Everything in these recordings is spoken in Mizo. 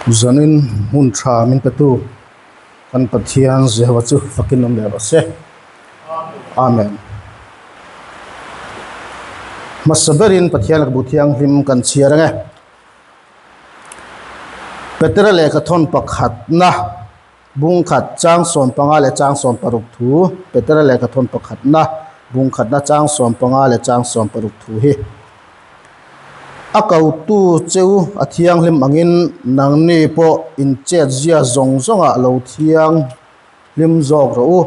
Zanin hmun tha min petu kan Pathian Jehova chu fakin awm leh rawh se. Amen. Hmasa berin Pathian lehkhabu thianghlim kan chhiar ang e. Petera lehkha thawn pakhatna bung khat chang 15 leh chang 16 thu Petera lehkha thawn pakhatna bung khatna chang 15 leh chang 16 thu hi a kotu cheu a thianghlim angin nangni pawh inchet zia zawng zawngah lo thianghlim zawk rawh u.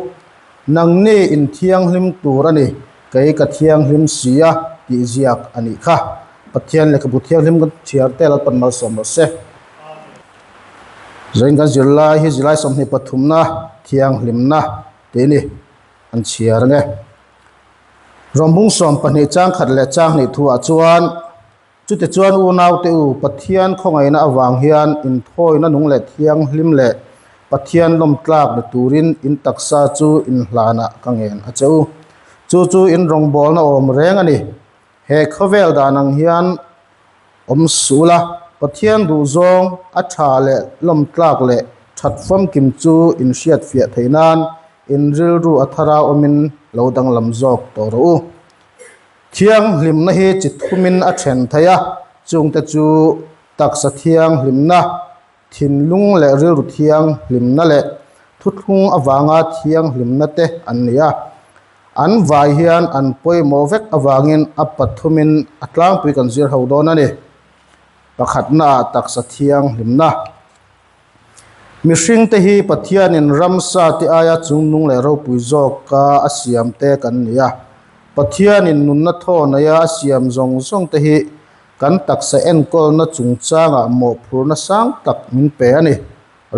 Nangni inthianghlim tur a ni, kei ka thianghlim si a tih ziak a nih kha. Pathian lehkhabu thianghlim kan chhiar te Lalpan malsawm rawh se. Zain kan zirlai hi zirlai sawmhnih pathumna thianghlimna tih a ni an chhiar ang e. Rawmbung sawm pahnih chang khat leh chang hnih thuah chuan Chutichuan unaute u, Pathian khawngaihna avang hian inthawina nung leh thianghlim leh Pathian lawmtlak ni turin in taksa chu inhlanah ka ngen a che u. Chu chu in rawngbawlna awm reng a ni. He khawvel dan ang hian awm suh la, Pathian duhzawng a tha leh lawmtlak leh that famkim chu in hriatfiah theih nan in rilru a thara awmin lo danglam zawk tawh rawh u. Thianghlimna hi chi thumin a then thei a, chungte chu taksa thianghlimna, thinlung leh rilru thianghlimna leh thuthlung avanga thianghlimna te an ni a. An vai hian an pawimawh vek avangin a pathumin a tlangpui kan zir ho dawn a ni. Pakhatnaah taksa thianghlimna. Mihringte hi Pathianin ramsa te aia chungnung leh ropui zawka a siam te kan ni a. Pathianin nunna thaw neia a siam zawng zawng te hi kan taksa enkawlna chungchangah mawhphurhna sang tak min pe a ni.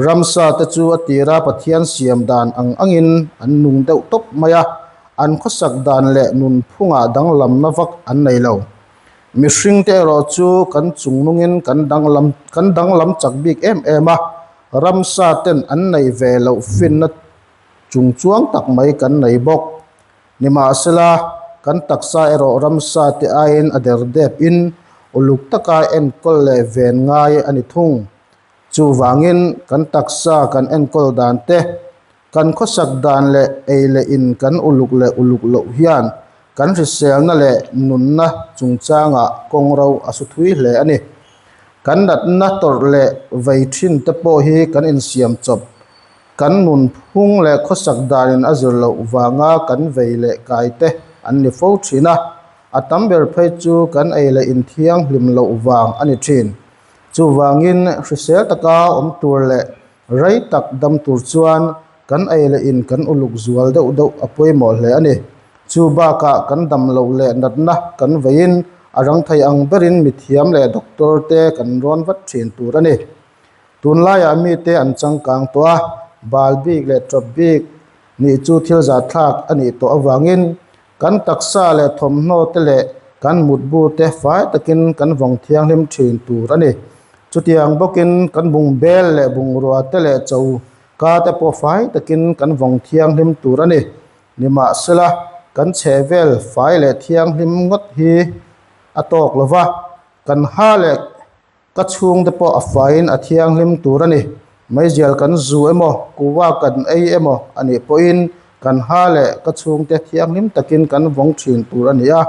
Ramsa te chu a tira Pathian siam dan ang angin an nung deuh tawp mai a, an khawsak dan leh nunphungah danglamna vak an nei lo. Mihring te erawh chu kan chungnungin kan danglam kan danglam chak bik em em a, ramsa ten an nei ve loh finna chung chuang tak mai kan nei bawk. Nimahsela, kan taksa erawh ramsa te aiin a der dep in uluk taka enkawl leh ven ngai a ni thung. Chuvangin kan taksa kan enkawl dan te, kan khawsak dan leh ei leh in kan uluk leh uluk loh hian kan hriselna leh nunna chungchangah kawng ro a su thui hle a ni. Kan natna tawrh leh vei thin te pawh hi kan insiam chawp. Kan nun phung leh khawsak danin a zir loh vanga kan vei leh kai te an ni fo thin a, a tam ber phei chu kan ei leh inthianghlim loh vang a ni thin. Chuvangin hrisel taka awm tur leh rei tak dam tur chuan kan ei leh in kan uluk zual deuh deuh a pawimawh hle a ni. Chu bakah kan dam loh leh natna kan veiin a rang thei ang berin mithiam leh doctor te kan rawn vat thin tur a ni. Tunlaiah mite an changkang tawh a, bal bik leh tawp bik nih chu thil zahthlak a nih tawh avangin Kan taksa leh thawmhnaw te leh kan mutbu te fai takin kan vawng thianghlim thin tur a ni. Chutiang bawkin kan bungbel leh bungrua te leh choka te pawh fai takin kan vawng thianghlim tur a ni. Nimahsela, kan chhehvel fai leh thianghlim ngawt hi a tawk lo va, kan ha leh Ka chhungte pawh a faiin a thianghlim tur a ni. Meizial kan zu emaw, kuva kan ei emaw a nih pawhin kan ha leh ka chhungte thianghlim takin kan vawng thin tur a ni a.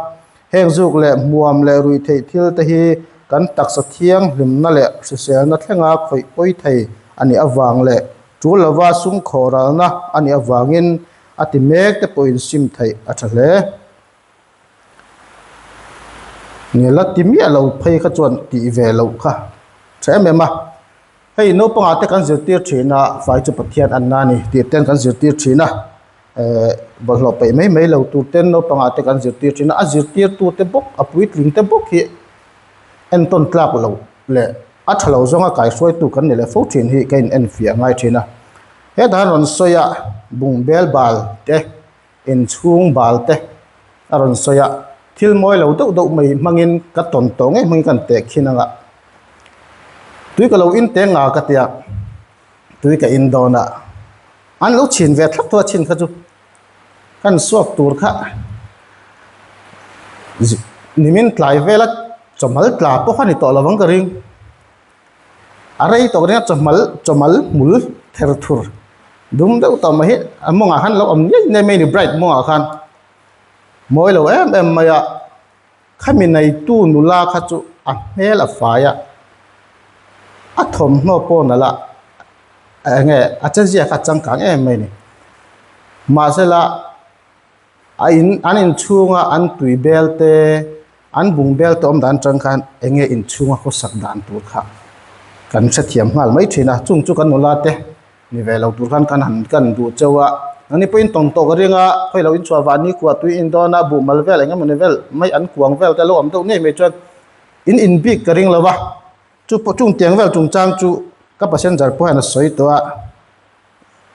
Heng zuk leh hmuam leh ruih theih thil te hi kan taksa thianghlimna leh hriselna thlenga khawih pawi thei a nih avang leh tul lova sum khawhralna a nih avangin a ti mek te pawhin sim theih a tha hle. Nge la ti miah lo phei kha chuan tih ve loh kha tha em em a, hei naupangah te kan zirtir thin a fai chu Pathian an na ni tih ten kan zirtir thin a ehh bawlhhlawh peih mai mai lo tur ten naupangah te kan zirtir thin a, a zirtirtu te bawk a puitling te bawk hi entawn tlak loh leh a tha lo zawnga kaihruaitu kan ni leh fo thin hi ka in enfiah ngai thin a, hetah hian rawn sawi a bungbel bal te. Inchhung bal te a rawn sawi a, thil mawi lo deuh deuh mai hmangin ka tawn tawh ngei hmangin ka han teh khin ang a, tui ka lo in teng nga ka tia, tui ka in dawn a, an lo chhin ve thlap tawh a chhin kha chu kan suak tur kha nimin tlai vela chawhmal tla pawh kha ni tawh lovang ka ring. A rei tawk ringa chawhmal chawmal hmul ther thur dum deuh tawh mai hi a mawngah khan lo awm ngei ngei mai a ni bride mawngah khan mawi lo em em mai a khami neitu nula kha chu a hmel a fai a a thawmhnaw pawh nalh a eng nge a che ziak a changkang em mai a ni mahsela a in an inchhunga an tui bel te an bung bel te awm dan atang khan eng nge inchhunga khawsak dan tur kha kan hrethiam nghal mai thin a chung chu kan nula te ni ve lo tur khan kan han kan duh cheu a nangni pawhin tawng tawh ka ring a khawi lo inchhuah vah ni kua tui in dawn a buhmal vel eng emawni vel mai an kuang vel te a lo awm deuh ngei mai chuan in in bik ka ring lo va chu pawh chung tiang vel chungchang chu ka passenger pawh hian a sawi tawh a.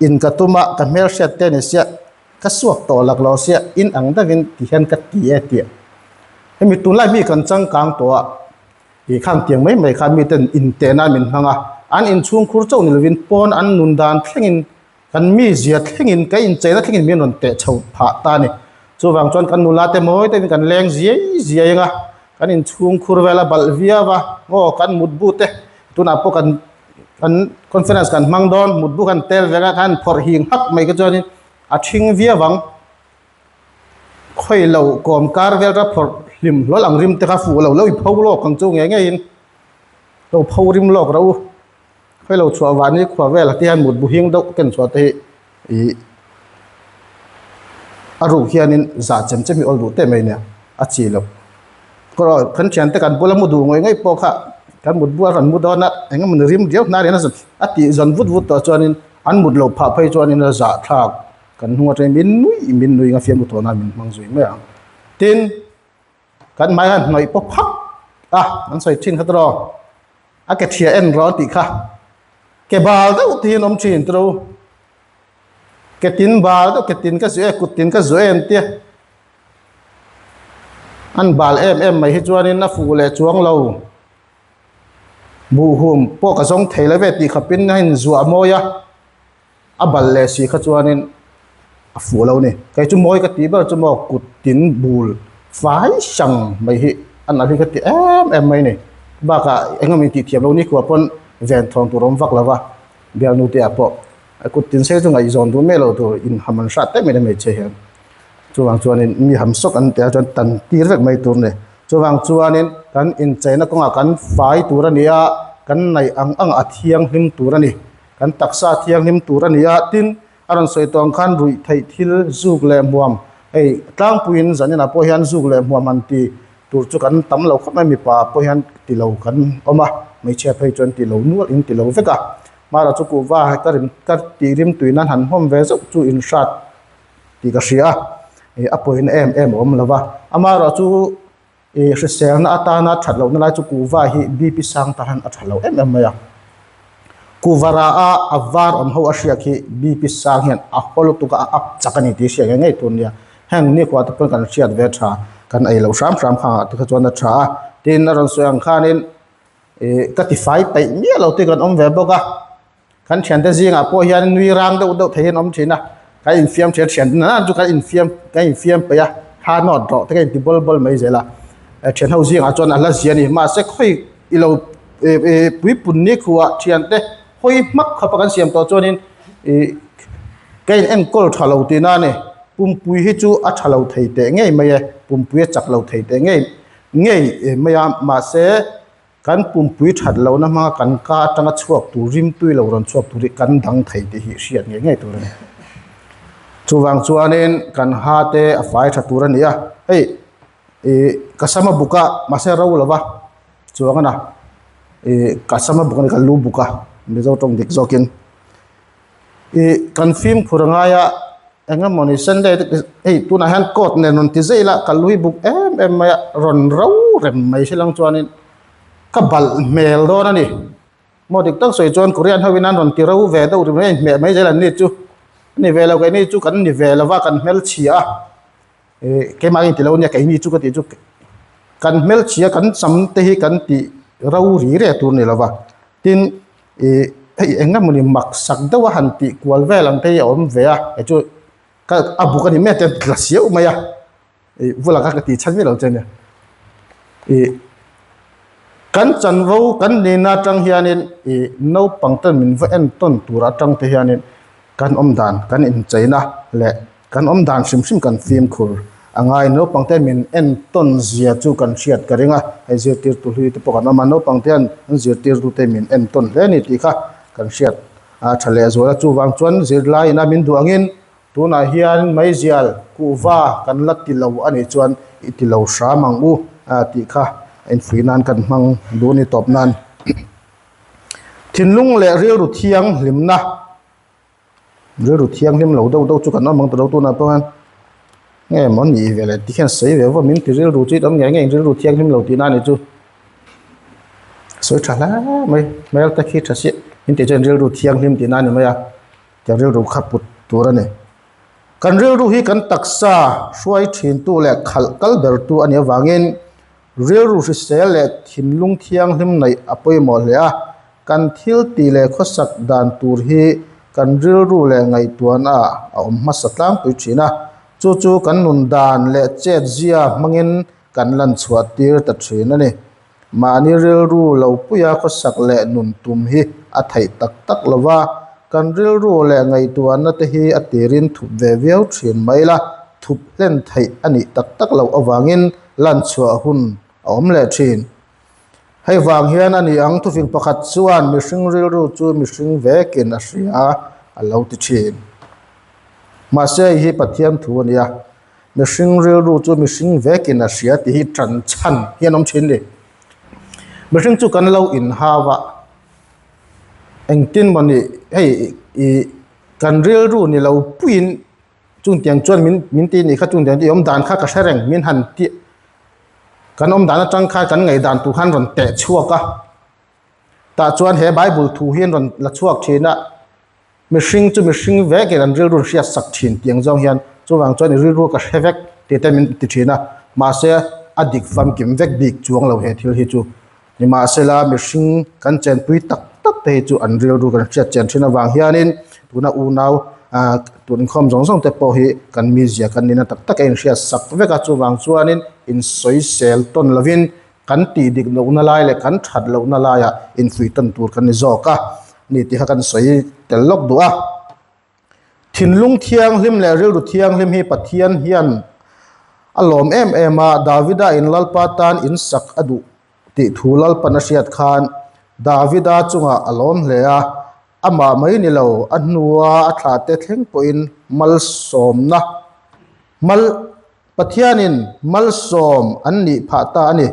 In ka tum a, ka hmelhriat te ni sia, ka suak tawh lak lo sia, in ang deuhin ti hian ka ti e tih. Hemi tunlai mi kan changkang tawh a, tih khan tiang mai mai khan miten inteh nan min hmang a, an inchhungkhur chauh ni lovin pawn an nun dan thlengin, kan mizia thlengin, ka incheina thlengin min rawn teh chho phah ta a ni. Chuvang chuan kan nula te mawi deuhin kan leng ziai ziai ang a, kan inchhungkhur vel a balh viau a, aw kan mutbu te tunah pawh kan Kan conference kan hmang dawn mutbu kan tel vek a khan phawrh hing hak mai kha chuanin a ṭhing viau ang khawi lo kawm kar vel kha phawrh hlim hlawl ang rim te kha fuh lo lo i pho lawk ang chu ngei ngeiin lo pho rim lawk rawh u khawi lo chhuah vah ni khua velah te hian mutbu hing deuh ken chhuah te hi ih a ruk hianin zah chem chem hi awl duh teh mai nia a chi loh kan thiante kan bula mu duh ngawih ngawih pawh kha kan mut bual kan mu dawn a eng emawni rim riau hnar hian a tih zawn vut vut tawh chuanin an mut loh phah phei chuanin a zah thlak kan hnung atangin min nui min nui nga fiamtu tawh nan min hmang zui mai ang tin kan hmai hian hnawih pawp hak a an sawi thin kha tawh a ke thiah en rawh an tih kha ke bal deuh tiin awm thin tawh Ke tin bal deuh ke tin ka zuih e kut tin ka zuih e an tia. An bal em em mai hi chuanin a fuh leh chuang lo. Buhhum pawh ka zawng thei lo ve tih khapin a inzuah mawi a, a bal leh si kha chuanin a fuh lo a ni. Kei chu mawi ka tih ber chu maw kut tin bul fai sang mai hi a nalh hi ka ti em em mai a ni. Bakah eng emaw intih thiam lo nikhua pawn ven thawm tur a awm vak lo va, bialnu te ah pawh. A kut tin sei chu ngaihzawn duh miah lo tur in ham an hrat daih mai hmeichhe hian chuvang chuanin mi ham sawk an tia chuan tan tir vek mai tur a ni chuvang chuanin kan incheina kawngah kan fai tur a ni a kan naih ang ang a thianghlim tur a ni kan taksa thianghlim tur a ni a tin a rawn sawi tawh ang khan ruih theih thil zuk leh hmuam hei tlangpuiin zaninah pawh hian zuk leh hmuam an ti tur chu kan tam lo khawp mai mipa pawh hian ti lo kan awm a hmeichhia phei chuan ti lo nual in ti lo vek a. Hmara chu kuhva ka rim ka tih rim tui nan han hmawm ve zauh chu in hrat tih ka hria a, ih a pawina em em a awm lo va. Amaherawh chu ih hriselna atana that lohna lai chu kuhva hi BP sang tan hian a tha lo em em mai a. Kuhva rah a a var awm ho a hriak hi BP sang hian a haw lutuk a a up chak a ni tih hriat ngei ngei tur a nia. Heng nikhua te pawn kan hriat ve tha kan ei loh hram hram khangah te kha chuan a tha a. Tin a rawn sawi ang khanin Ih ka ti fai peih miah lo te kan awm ve bawk a kan thiante zingah pawh hian nui rang deuh deuh thei hian awm thin a kan infiam thian thian nana chu kan infiam kan infiam peih a thla nawt rawh te ka inti bawl bawl mai zel a thian ho zingah chuan a hla zia a ni mahse khawi ilo ih ih puipun ni khuah thiante hawi hmak khawpa kan siam tawh chuanin ih ka in enkawl tha lo tihna a ni pumpui hi chu a tha lo thei teh ngei mai e pumpui a chak lo thei teh ngei. Ngei mai a, mahse kan pumpui that lohna hmanga kan ka atanga chhuak tur rimtui lo rawn chhuak tur hi kan dang thei tih hi hriat ngei ngei tur a ni. Chuvang chuanin kan ha te a fai tha tur a ni a, hei ih ka sam a buk a mahse ro lo va chuang a na ih ka sam a buk a ni ka lu buk a mizo tawng dik zawkin. Ih kan fimkhur a ngai a eng emawni sunday te hei tunah hian coat nen rawn ti zai ila ka lui buk em em mai a rawn ro rem mai si lang chuanin ka balh hmel dawn a ni maw dik tak sawi chuan korean ho in an rawn ti ro ve deuh ri mai a inhmeh mai zel an ni chu a ni ve lo keini chu kan ni ve lo va kan hmelchhia a ih keimah in ti lo nia keini chu ka tih chu kan hmelchhia kan sam te hi kan tih ro ri reh tur a ni lo va tin. Ih hei eng emawni mak sak deuh a han tih kual vel ang te hi a awm ve a hei chu ka a buk a ni mai a tiang tla siau mai a ih vula kha ka tih chhan miah lo che nia ih Kan chanvo kan nihna atang hianin ih naupang ten min va entawn tur atang te hianin kan awm dan kan incheina leh kan awm dan hrim hrim kan fimkhur a ngai. Naupang te min entawn zia chu kan hriat ka ring a, hei zirtirtu hlui te pawh kan awm a, naupang te hian an zirtirtu te min entawn hle a ni tih kha kan hriat a tha lehzual a. Chuvang chuan zirlai ina min duh angin Tunah hian meizial kuhva kan la ti lo a nih chuan i ti lo hram ang u tih kha infuih nan kan hmang duh a ni tawp nan. Thinlung leh rilru thianghlimna, rilru thianghlim lo deuh deuh chu kan awm ang ta lo tunah pawh hian nge maw nih ve le ti hian sawi ve vawm in ti rilru chu i awm ngei ngei rilru thianghlim lo tihna a nih chu. Sawi tha hle mai, hmel te khi tha chiah in tih chuan rilru thianghlim tihna a ni mai a. Kan rilru kha put tur a ni. Kan rilru hi kan taksa hruai thintu leh khalh kal bertu a nih avangin rilru hrisel leh thinlung thianghlim neih a pawimawh hle a. Kan thil tih leh khawsak dan tur hi kan rilru leh ngaihtuahna ah a awm hmasa tlangpui thin a. Chu chu kan nun dan leh chetzia hmangin kan lan chhuah tir ta thin a ni. Mahni rilru lo puia khawsak leh nun tum hi a theih tak tak lo va, kan rilru leh ngaihtuahna te hi a tirin thup ve viau thin mai la, thup hlen theih a nih tak tak loh avangin lan chhuah hun a awm leh thin. Hei vang hian a ni ang thufing pakhat chuan mihring rilru chu mihring vekin a hria a lo ti thin. Mahse hei hi Pathian thu a ni a. Mihring rilru chu mihring vekin a hria tih hi tan chhan hi an awm thin ni. Mihring chu kan lo inhau a, engtin maw ni hei ih kan rilru ni lo puiin chungtiang chuan min min ti nih kha chungtiang chu i awm dan kha ka hre reng min han ti kan awm dan atang khan kan ngaihdan tur khan rawn teh chhuak a, tah chuan he bible thu hi an rawn la chhuak thin a. Mihring chu mihring vekin an rilru hriat sak thin tih ang zawng hian chuvang chuan i rilru ka hre vek tih te min ti thin a, mahse a dik famkim vek bik chuang lo he thil hi chu. Nimahsela mihring kan chenpui tak tak te hi chu an rilru kan hriat chen thin avang hianin tuna unau ah tun inkhawm zawng zawng te pawh hi kan mizia kan nihna tak tak a inhriat sak vek a, chuvang chuanin insawisel tawn lovin Kan tih dik lohna lai leh kan that lohna laiah infuih tawn tur kan ni zawk a ni tih kha kan sawi tel lawk duh a. Thinlung thianghlim leh rilru thianghlim hi Pathian hian a lawm em em a, Davida in Lalpa tan in sak a duh tih thu Lalpan a hriat khan Davida chungah a lawm hle a, amah mai ni lo a hnua a thlahte thleng pawhin malsawmna mal Pathianin malsawm an nih phah ta a ni.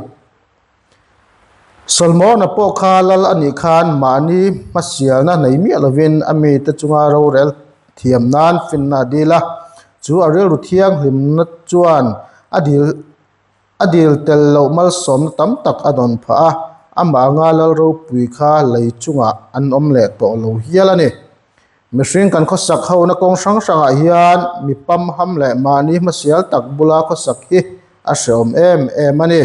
Solomona pawh kha lal a nih khan mahni hmasialna nei miah lovin a mite chunga rorel thiam nan finna a dil a, chu a rilru thianghlimna chuan a dil a dil tel loh malsawmna tam tak a dawn phah a, amah anga lal ropui kha lei chungah an awm leh tawh lo hial a ni. Mihring kan khawsak hona kawng hrang hrangah hian mi pamham leh mahni hmasial tak bula khawsak hi a hreawm em em a ni.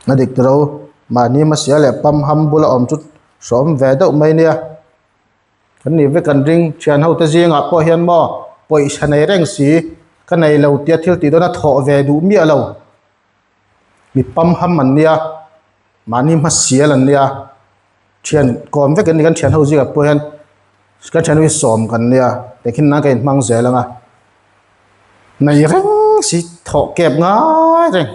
A dik tiro, mahni hmasial leh pamham bula awm chu hreawm ve deuh mai nia. Kan nih vek kan ring, thian hote zingah pawh hian maw pawisa nei reng si ka nei lo tia thil tih dawn a thawh ve duh miah lo. Mi pamham an nia, mahni hmasial an nia. Thian kawm vek an ni kan thian ho zingah pawh hian kan thian ho hi sawm kan nia tehkhin nan ka inhmang zel ang a nei reng si thawh kep ngai reng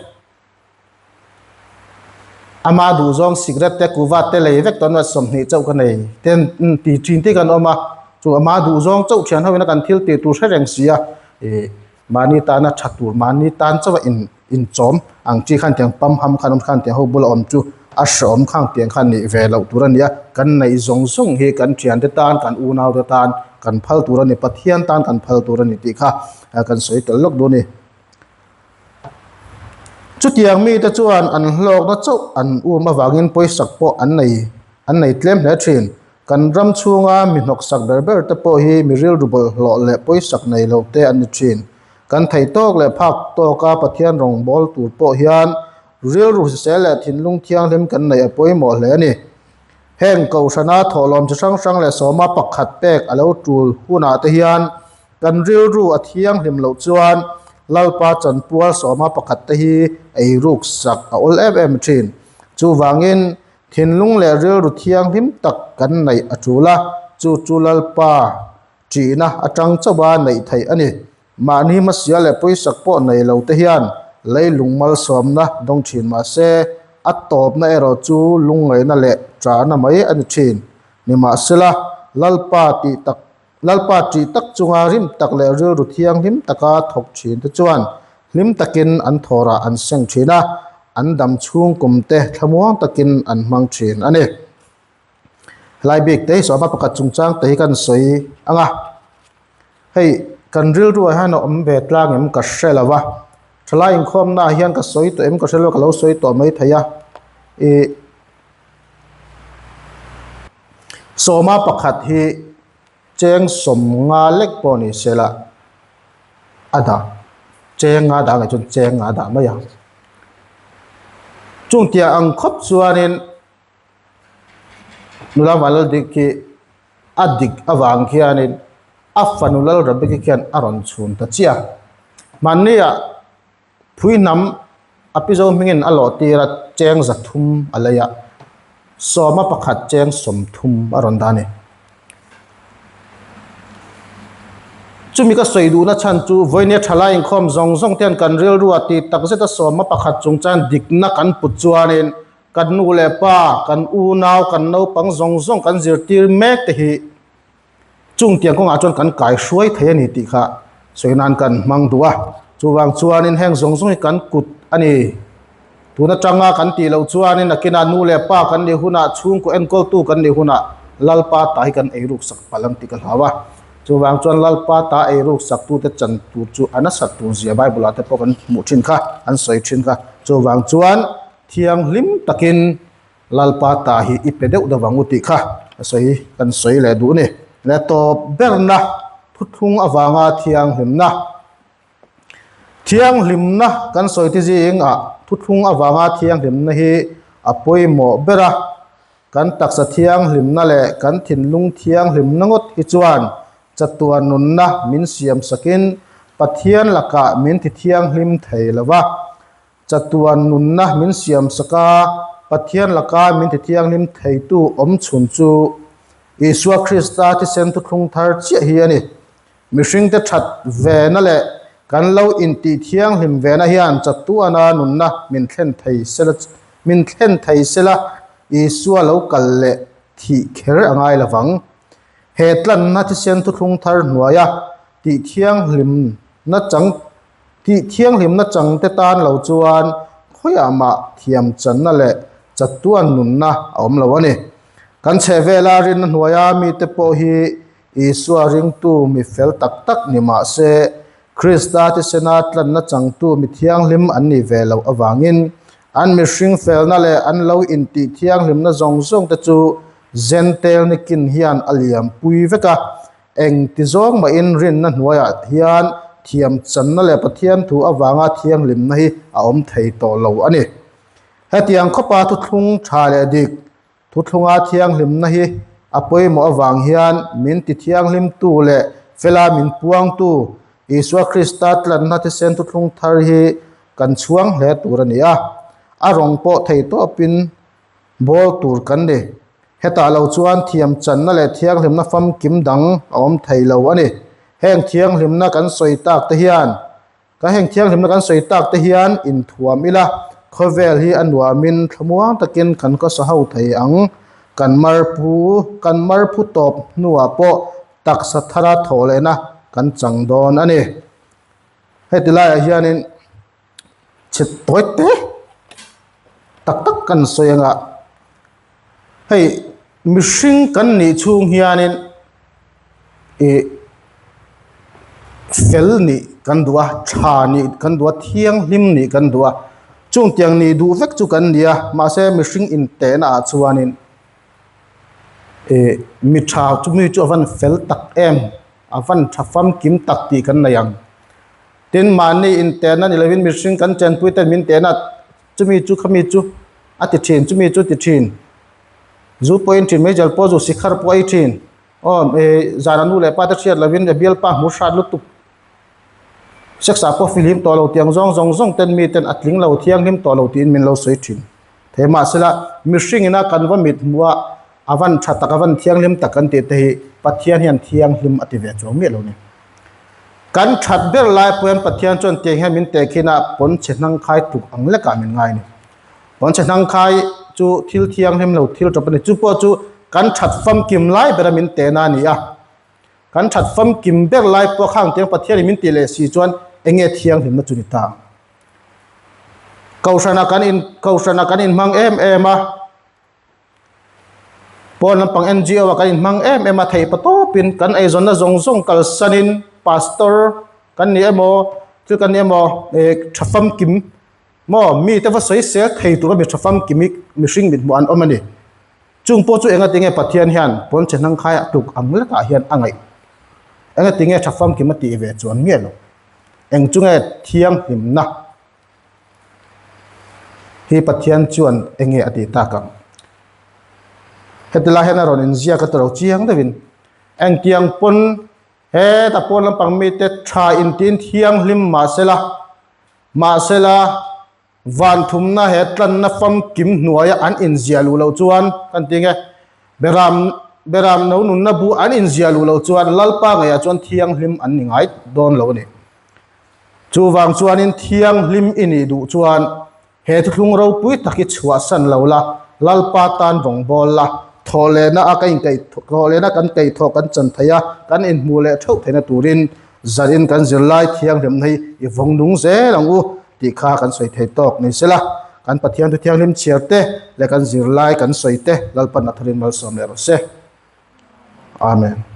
ama duh zawng cigarette te kuva te lei vek tawh a 20 chauh ka nei ten ti thin te kan awm a chu ama duh zawng chauh thian ho ina kan thil tih tur hre reng si a ih mahni tana tha tur mahni tan chauh a in inchawm ang chi khan tiang pamham khan awm khan tiang ho bula awm chu a hreawm khang tiang khan nih ve loh tur a ni a, kan neih zawng zawng hi kan thiante tan kan unau te tan kan phal tur a ni Pathian tan kan phal tur a ni tih kha kan sawi tel lawk duh a ni. Chutiang mite chuan an hlawkna chauh an um avangin pawisak pawh an nei an nei tlem hle thin. Kan ram chhunga mi hnawksak ber ber te pawh hi mi rilru bawlhhlawh leh pawisak nei lo te an ni thin. Kan theih tawk leh phak tawka Pathian rawngbâwl tur pawh hian rilru hrisel leh thinlung thianghlim kan neih a pawimawh hle a ni. Heng Kohhrana thawhlawm chi hrang hrang leh sawma pakhat pek a lo tul hunah te hian kan rilru a thianghlim loh chuan Lalpa chanpual sawma pakhat te hi eiruk sak a awl em em thin. Chuvangin, thinlung leh rilru thianghlim tak kan neih a tul a, chu chu Lalpa ṭihna aṭang chauha neih theih a ni. Mahni hmasia leh pawisak pawh nei lo te hian leilung malsawmna dawng ṭhin mah se, a tawpna erawh chu lungngaihna leh ṭahna mai a ni ṭhin. Nimahsela, Lalpa tih tak Lalpa ṭih tak chunga rim tak leh rilru thianghlim taka thawk ṭhin te chuan hlim takin an thawrah an seng ṭhin a, an dam chhung kum te thlamuang takin an hmang ṭhin a ni. Helai bik te hi sawma pakhat chungchang te hi kan sawi ang a, hei kan rilruah hian a awm ve tlang em ka hre lo va, thalai inkhawmnaah hian ka sawi tawh em ka hre lo a, ka lo sawi tawh maithei a, ih. Sawma pakhat hi cheng sawmnga lek pawh ni se la a dah cheng nga dah ngei chuan cheng nga dah mai a chung tia ang khawp chuanin nula Vanlaldik hi a dik avang khianin a fanu Lalrabiki khian a rawn chhun ta chiah a hmanniah. Phui hnam a pi zo hmingin a lawh tir a, cheng 300 a lei a, sawma pakhat cheng 30 a rawn dah a ni. Chumi ka sawi duhna chhan chu vawinia thalai inkhawm zawng zawng te hian kan rilru a ti takzet a sawma pakhat chungchang dikna kan put chuanin kan nu leh pa, kan unau, kan naupang zawng zawng kan zirtir mek te hi Chung tiang kawngah chuan kan kai hruai thei a ni tih kha sawi nan kan hmang duh a, chuvang chuanin heng zawng zawng hi kan kut a ni. Tun atanga kan tih loh chuanin nakinah nu leh pa kan nih hunah chhungkaw enkawltu kan nih hunah Lalpa ta hi kan eiruk sak palh ang tih ka hlau a, chuvang chuan Lalpa ta eiruk saktute chan tur chu a nasat tur zia Bible ah te pawh kan hmuh thin kha, an sawi thin kha. Chuvang chuan thianghlim takin Lalpa ta hi i pe deuh deuh ang u tih kha a sawi kan sawi leh duh ni. Le tawp berna thuthlung avanga thianghlimna Thianghlimna kan sawi ti zingah thuthlung avanga thianghlimna hi a pawimawh ber a, kan taksa thianghlimna leh kan thinlung thianghlimna ngawt hi chuan chatuan nunna min siam sakin Pathian lakah min ti thianghlim thei lo va. Chatuan nunna min siam sak a, Pathian laka min ti thianghlim theitu awm chhun chu Isua Krista thisen thuthlung thar chiah hi a ni. Mihringte that vena leh kan lo intih thianghlim vena hian chatuana nunna min thlen thei sela min thlen thei sela Isua lo kal leh thih kher a ngai lovang. He tlanna thisen thuthlung thar hnuaia tih thianghlimna chang Tih thianghlimna changte tan lo chuan khawiah mah thiam channa leh chatuan nunna a awm lo a ni. Kan chhehvela rinna hnuaia mite pawh hi Isua ringtu mi fel tak tak ni mah se, Krista thisena tlanna changtu mi thianghlim an nih ve loh avangin an mihring felna leh an lo intih thianghlimna zawng zawngte chu Zentel nikin hian a liampui vek a. Eng ti zawng mahin rinna hnuaiah hian thiam channa leh Pathian thu avanga thianghlimna hi a awm thei tawh lo a ni. Hetiang khawpa thuthlung tha leh dik, thuthlunga thianghlimna hi a pawimawh avang hian min ti thianghlimtu leh fela min puangtu Isua Krista tlanna thisen thuthlung thar hi kan chhuang hle tur a ni a, a rawng pawh thei tawpin Bawl tur kan ni. Hetah lo chuan thiam channa leh thianghlimna famkim dang a awm thei lo a ni. Heng thianghlimna kan sawi tak te hian ka heng thianghlimna kan sawi tak te hian inthuam ila khawvel hi a nuamin thlamuang takin kan khawsa ho thei ang. Kan marphu kan marphu tawp hnuah pawh taksa thara thawh lehna kan chang dawn a ni. Heti laiah hianin. Chhe tawi te tak tak kan sawi anga hei mihring kan nih chhung hianin ih fel nih kan duh a tha nih kan duh a thianghlim nih kan duh a chung tiang nih duh vek chu kan ni a mahse mihring intehna ah chuanin ih mi tha chu mi chu a van fel tak em a van tha famkim tak tih kan nei ang. Tin, mahni intehna ni lovin mihring kan chenpui ten min tehna chumi chu khami chu a ti thin, chumi chu ti thin. Zu pawh in thin, meijal pawh zu sikhar pawh a ei thin. Aw, eh, zana nu leh pa te hriat lovin a bialpa hmu hrat lutuk. Sex ah pawh fihlim tawh lo tiang zawng zawng zawng ten mi ten a tling lo, thianghlim tawh lo tiin min lo sawi thin. Thei mahsela mihring ina kan va mit hmuh a, a van tha tak, a van thianghlim tak kan tih te hi Pathian hian thianghlim a ti ve chuang miah lo ni. Kan that ber lai pawh hian Pathian chuan tiang hian min tehkhin a, pawnchhe hnangkhai tluk ang lekah min ngai a ni. Pawnchhe hnangkhai chu thil thianghlim lo thil tawp a ni. Chu pawh chu kan that famkim lai bera min tehna a ni a. Kan that famkim ber lai pawh khang tiang Pathianin min tih leh si chuan eng nge thianghlimna chu ni ta ang? Kohhrana kan in kohhrana kan inhmang em em a, pawn lampang NGO ah kan inhmang em em a theih pa tawpin kan eizawnna zawng zawng kalsanin pastor kan ni emaw thil kan ni emaw eh tha famkim maw mite va sawi sel thei tura mi tha famkim hi mihring mithmuh an awm a ni. Chung pawh chu engatinge Pathian hian pawnchhe hnangkhai a tluk ang lekah hian a ngaih? Engatinge tha famkim a tih ve chuan miah lo? Eng chu nge thianghlimna hi Pathian chuan enge a tih tak ang? Heti lai hian a rawn inziak a tilo chiang deuhin engtiang pawn heta pawn lampang mite tha intiin thianghlim mahsela mahsela Van thumna he tlanna famkim hnuaia an inziah luh loh chuan kan ti nge, Beram Beram no nunna bu an inziah luh loh chuan Lalpa ngeiah chuan thianghlim an ni ngai dawn lo a ni. Chuvang chuanin thianghlim i nih duh chuan he thuthlung ropui tak hi chhuahsan lo la, Lalpa tan rawngbawl la, thawhlehna a ka inkaih thawhlehna kan kaihthawh kan chan thei a, kan inhmuh leh theuh theihna turin zanin kan zirlai thianghlimna hi i vawng nung zel ang u. Tih kha kan sawi thei tawk ni sela, kan Pathian thu thianghlim chhiar te leh kan zirlai kan sawi te Lalpan a tharin malsawm leh rawh se. Amen.